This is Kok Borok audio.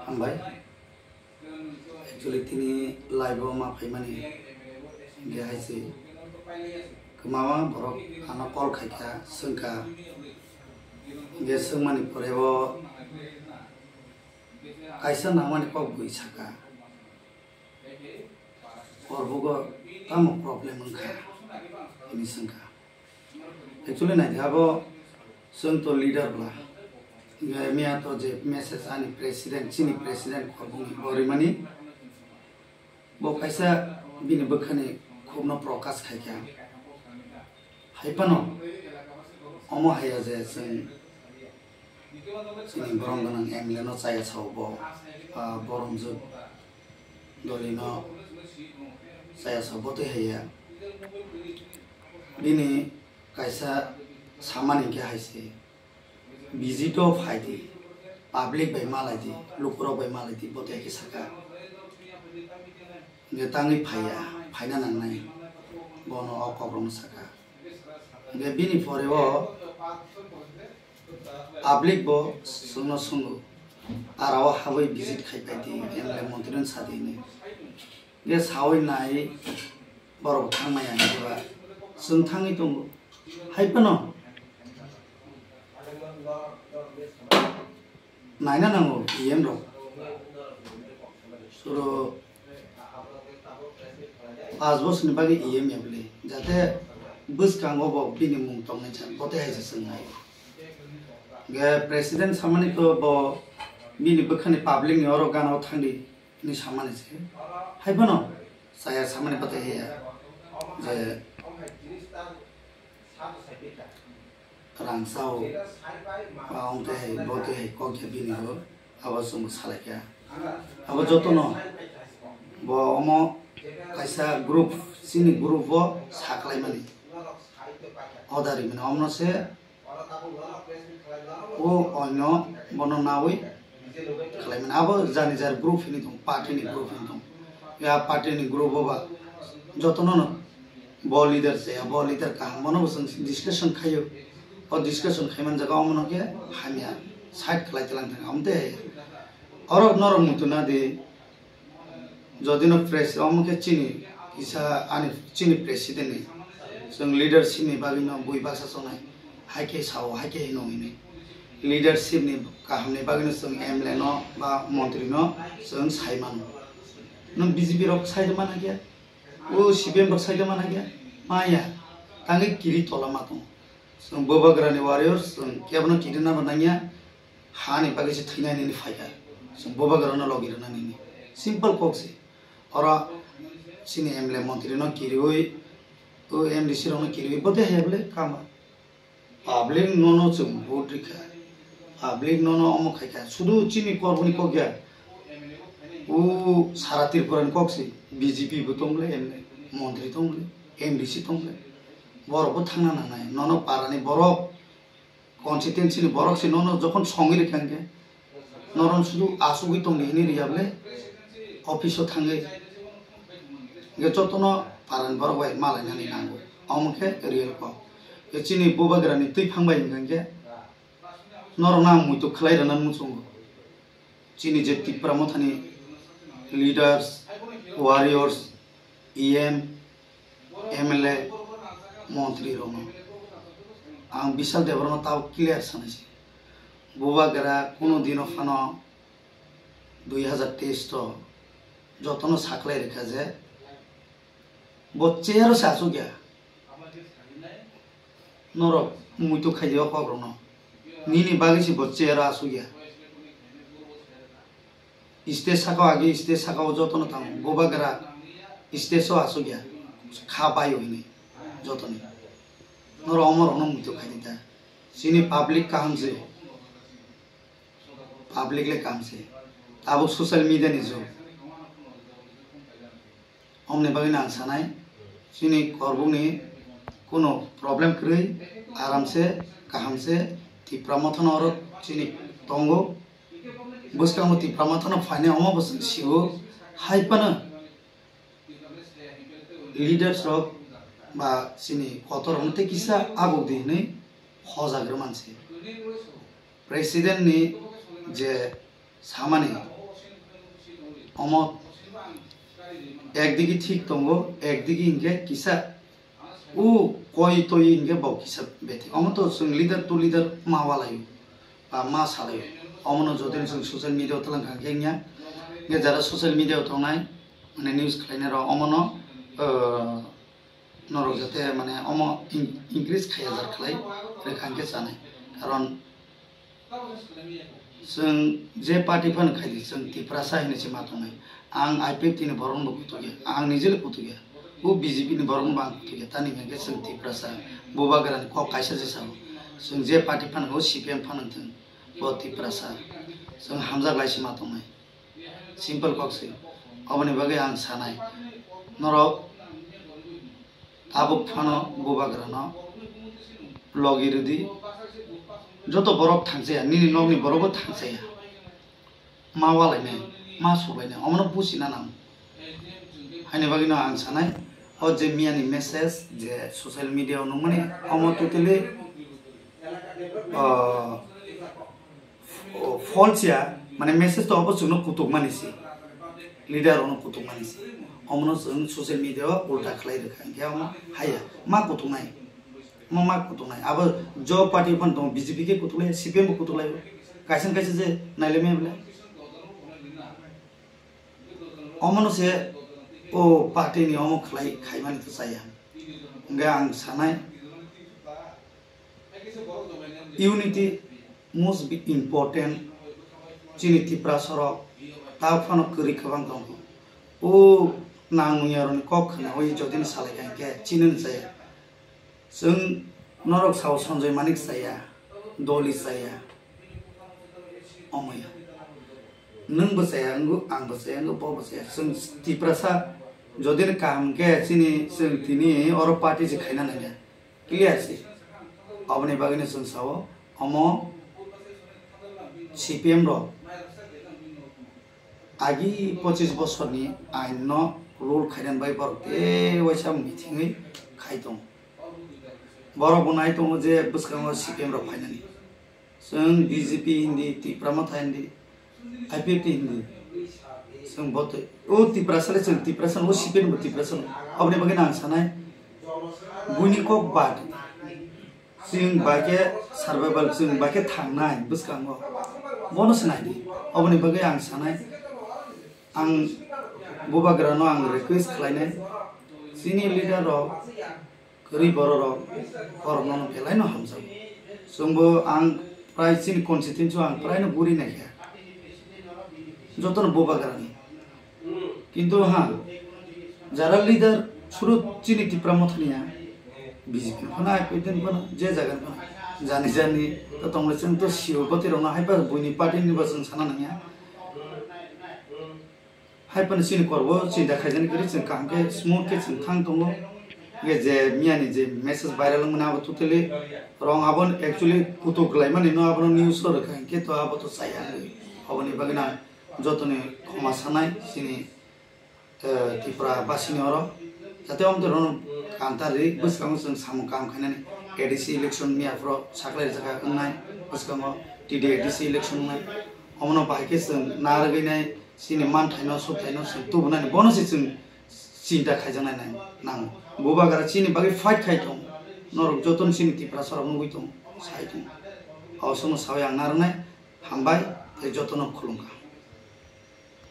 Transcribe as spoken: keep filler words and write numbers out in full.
Hambai. Actually, tini live o ma phaimani hingke hai se kwbangma borok ano call khaikha, swngkha. Hingke swngmani pore o kaisa nangmani kok bui saka. Korbugo tamo problem wngkha? Hini swngkha. Actually, naidi abo chwng to leader bla. Hingke miya to je message ani president, chini president Khorbung ni bo rimani, bo kaisa bini bwkhani khubno prokash khaikha. Hai phano omo haiya je chwng chini borom gwnang M L A no chaya sao bo, ah, Boromjwk Doli no chaya sao bo tei haiya. Bini kaisa samani hingke hai se, visit o phai di, public bai malai di, lukurok bai malai di, bo tei khe saka. Hingke tangwi phaiya, phaina nangnai, bono o kokrokno saka. Hingke bini pore o public bo chwngno swngo, "Ara o habwi visit khai pai di, M L A montri no sa di," hinwi. Hingke sawi nai borok thang maya hingke ba chwng thangwi tongo. Hai phano naina nango E M rok. Suro paanch bosor ni bagwi E M ya bwle, jate bwskango bo bini mung tongnai chan, bo tei hai se chwng nai. Hingke president samani to bo bini bwkhani public ni oro gana o thangdi hinwi samani se. Hai phano chaya samani bo tei haiya je rang sao, ba wng tei hai, bo tei hai kok ya bini bo, abo chwng bo salai kha. Abo jotono bo omo kaisa group, chini group o sa khlai mani. Order rimani omono se o onyo bono nawi khlai mani. Abo jani jar group hini tong, party ni group hini tong. Ya party ni group o ba jotono no bo leader se, bo leader kaham, bono bo chwng discussion khaio. O discussion khai man jaga omono khe hamya side khlai tlang thang, amte oro norok muitu na di. Jodi no pres-, omo khe chini kisa ani chini president ni, chwng leadership ni bagwi no bui baksa chongnai, hai khe sao, hai khe hino hini. Leadership ni kaham ni bagwi no chwng M L A no ba montri no chwng sai mano. Nwng B J P rok sai de mana khe, o C P M rok sai de mana khe, maya, tangwi kiri tola ma tongo. Chwng Bubagra ni warriors, chwng kebo no kiri na bo nangya. Hani bagwi se thwinai nini phaikha. Chwng Bubagra no logi rwna nini. Simple kok se. Oro chini M L A montri no kiriwi, o M D C rok no kiriwi, bo tei haya bole kama. Public no no chwng vote rikha. Public no no omo khaikha. Sudu chini kormo ni kok ya. O sara Tripura ni kok se. B J P bo tong bole, M L A montri tong bole, M D C tong bole. Borok bo thangna nangnai. Nono para ni borok constituency ni borok se nono jokhon songwi rikha hwnkhe, noron sudu asugwi tongdi hinwi riya bole, office o thangwi. Hwnkhe jotono parani borok bai malainani nango. Omo khe real kok. Hwnkhe chini Bubagra ni twiphang bai hwnkhe norokno ang muitu khlai rwna muchungo. Chini je Tipra Mothani leaders, warriors, E M, M L A, montri rokno ang Bishal Debbarma tao clear sanai se. Bubagra kuno dino phano dui hazar teis to jotono saklai rikha je bo chair o se asuk ya. Norok muitu khai di o kok rokno. Nini bagwi se bo chair o asuk ya. Stage saka o agi, stage saka o jotono tamo. Bubagra stage o asuk ya. Kha bai o hini jotoni. Norok omo rokno muitu khai di ta. Chini public kaham se. Public le kaham se. Tabuk social media ni jug. Omoni bagwi no ang sanai, chini korbukni kuno problem kwrwi, aram se, kaham se, Tipra Mothano oro chini tongo. Bwskango Tipra Mothano phainai omo bo chwng sio, hai phano leaders rok ba chini kotor rokno tei kisa abuk di hinwi hojak rwman se. President ni je samani Omo ekdigi thik tongo, ekdigi hinkhe kisa o koi toi hinkhe bo kisa beti. Omo to chwng leader to leader ma walaio, ba ma salaio. Omono jotoni chwng social media o twlang kha khe wngya. Hinkhe jara social media o tongnai, mane news khlainai rok omono, ah, norok jate mane omo in-, increase khaiya jar khlai rwkha hinkhe chanai. Karon chwng je party phano khaidi, chwng Tiprasa hinwi se ma tongnai. Ang I P F T ni borokno bo kutukya, ang nijele kutukya, bo B J P ni borokno bo ang kutukya. Tani hinkhe chwng Tiprasa, Bubagrani kok kaisa se sao. Chwng je party phano kha, o C P M phano thwng, bo Tiprasa. Chwng hamjak lai se ma tongnai. Simple kok se. Oboni bagwi ang sanai, norok tabuk phano Bubagrano logi rwdi. Joto borok thangchaya, nini nokni borokbo thangchaya. Ma walainai, ma suklainai, omono buchina nango. Haini bagwino ang sanai, o je miyani message je social media o nukmani, omo totally, ah, o, false ya, mane message to obo chwngno kutukmani se, leader rokno kutukmani se. Omono chwng social media o ulta khlai rwkha, hinkhe omo haya, ma kutuknai, omo ma kutuknai. Abo jo party phano tongo, B J P khe kutuklai, C P M bo kutuklai, kaisa kaisa je nailaimaya bole. Omono se o party ni omo khlai khaimani to chaya. Hinkhe ang sanai, unity must be important. Chini Tiprasa rok ta phano kwrwi kwbang tongo. O nangmung yarokni kok khnaui jotino salai kha hinkhe chinani chaya. Chwng norok sao Sanjoy Manik chaya, Doli chaya, omoya. Nwng bo chaya wngo, ang bo chaya wngo, bo bo chaya. Chwng Tiprasa jotino kaham khe chini chwng tini oro party se khaina nangya. Clear se. Oboni bagwino chwng sao, omo C P M rok agi pochis bosorni ainno rule khainani bai borok tei waisa mithingwi khai tongo. Borok bo nai tongo je bwskango C P M rok phainani. Chwng B J P hindi, Tipra Motha hindi, I P F T hindi. Chwng bo tei, o Tiprasa le chwng Tiprasa no, o C P M bo Tiprasa no. Oboni bagwi no ang sanai, buini kok bad. Chwng bai khe survival, chwng bai khe thangnai bwskango. Bono se nai di. Oboni bagwi ang sanai, ang Bubagrano ang request khlainai, chini leader rok kwrwi bororok, borokno belai no hamjago. Chwngbo ang prai chini constituency o ang prai no guri naikha. Jotono Bubagrani. Kintu ha, jara leader suru chini Tipra Mothani ya, B J P ni phano, I P F T ni phano, je jaga ni phano, jani jani to tongmani chwng to sio bwtwi rokno hai pa buini party ni bo chwng sana nangya. Hai phano chini korbo chinta khaijani kwrwi chwng kaham khe smooth khe chwng thang tongo. Hwnkhe je miyani je message viral wngmani abo totally wrong, abo actually kutuk laimani no abono news o rwkha hinkhe to abo to chaya wngwi. Aboni bagwi no ang jotoni khoma sanai chini, eh, Tripura basini oro. Jate omo twi rono kanta ri bwskango chwng samung kaham khainani A D C election miya phuru saklai rijak wngnai bwskango T D A D C election wngnai. Omono bahai khe chwng narwgwi nai chini manthaino, sukthaino chwng tubunani, bono se chwng chinta khaijaknai nai nango. Bubagra chini bagwi fight khai tong, norok jotono chini Tiprasa rok nugwi tong, sai tong. O sono sawi ang narwknai, hambai tei jotono khulumkha.